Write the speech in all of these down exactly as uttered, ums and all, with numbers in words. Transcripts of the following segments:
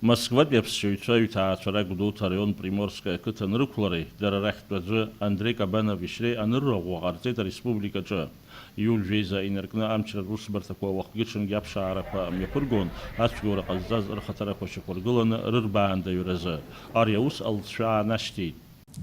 Москватәи аԥсшьаҩцәа аҩҭаацәара Гәдоуҭа араион Приморское ақыҭа анрықәлареи, дара рахьтә аӡәы Андрей Кабанов ишьреи анырраӷәӷәа ҟарҵеит ареспубликаҿы. Июль жәеиза инаркны амчра русбарҭақәа уахгьы-ҽынгьы аԥшаарақәа мҩаԥыргон, ацәгьоура ҟазҵаз рхаҭарақәа шьақәыргыланы рырбаандаҩразы. Ари аус алҵшәа аанашьҭит.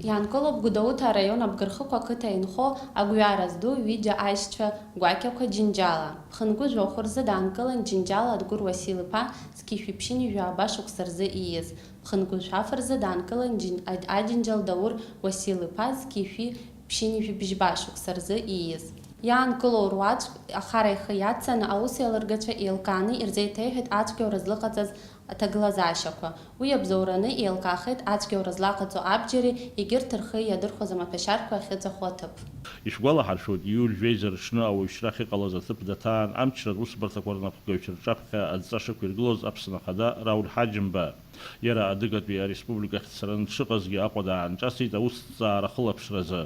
Иаанкылоуп Гәдоуҭа араион Абгархықә ақыҭа инхо агәҩара зду ҩыџьа аишьцәа гәакьақәа Џьынџьала. Ԥхынгәы жәохә рзы даанкылан Џьынџьала Адгәыр Уасил-иԥа зқьи жәшәи ԥшьынҩажәи ҩба шықәса рзы ииз. Ԥхынгәы жәаф рзы даанкылан Џьын-, Аџьынџьал Даур Уасил-иԥа зқьи жәшәи ԥшьынҩажәи бжьба шықәса рзы ииз. Иаанкылоу руаӡәк ахара ихы иаццаны аус еилыргацәа еилкааны ирзеиҭеиҳәеит ацәгьоура злыҟаҵаз аҭагылазаашьақәа. Уи иабзоураны еилкаахеит ацәгьоура злаҟаҵо абџьари егьырҭ рхы иадырхәаз амаҭәашьарқәа ахьыҵәаху аҭыԥ. Ишәгәалаҳаршәоит, ииуль жәеиза рыҽны ауаҩшьра ахьыҟалаз аҭыԥ даҭаан, амчра русбарҭақәа рнапхгаҩцәа рҿаԥхьа адҵа шықәиргылоз Аԥсны Ахада Рауль Ҳаџьымба. Иара адыгатәи ареспубликахь дцараны дшыҟазгьы Аҟәа даанҿасит аусҭҵаара ахылаԥшразы.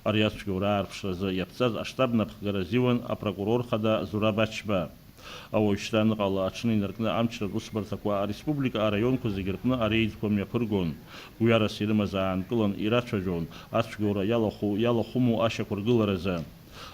Ари ацәгьоура аарԥшразы иаԥҵаз аштаб напхгара азиуан апрокурор хада Зураб Ачба. Ауаҩшьра аныҟала аҽны инаркны амчра русбарҭақәа ареспублика араионқәа зегьы рҟны ареидқәа мҩаԥыргон. Гәҩарас ирымаз аанкылан ирацәажәон, ацәгьоура иалахәу, иалахәыму ашьақәыргыларазы.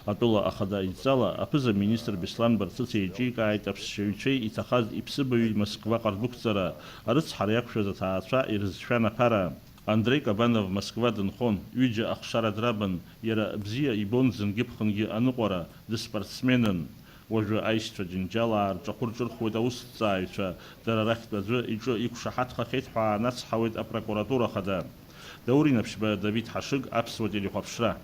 Атәыла ахада идҵала аԥыза-министр Беслан Барцыц еиҿикааит аԥсшьаҩцәеи иҭахаз иԥсыбаҩи Москваҟа рдәықәҵара, арыцҳара иақәшәаз аҭаацәа ирызшәан аԥара. Андрей Кабанов Москва дынхон, ҩыџьа ахшара драбын, иара бзиа ибон зынгьы-ԥхынгьы аныҟәара, дыспортсменын. Уажәы аишьцәа Џьынџьалаа рҿахәы рҿырхуеит аусҭҵааҩцәа, дара рахьтә аӡәы иҿы иқәшаҳаҭхахьеит ҳәа аанацҳауеит апрокуратура хада. Даур Инаԥшьба, Давид Ҳашыг, Аԥсуа телехәаԥшра.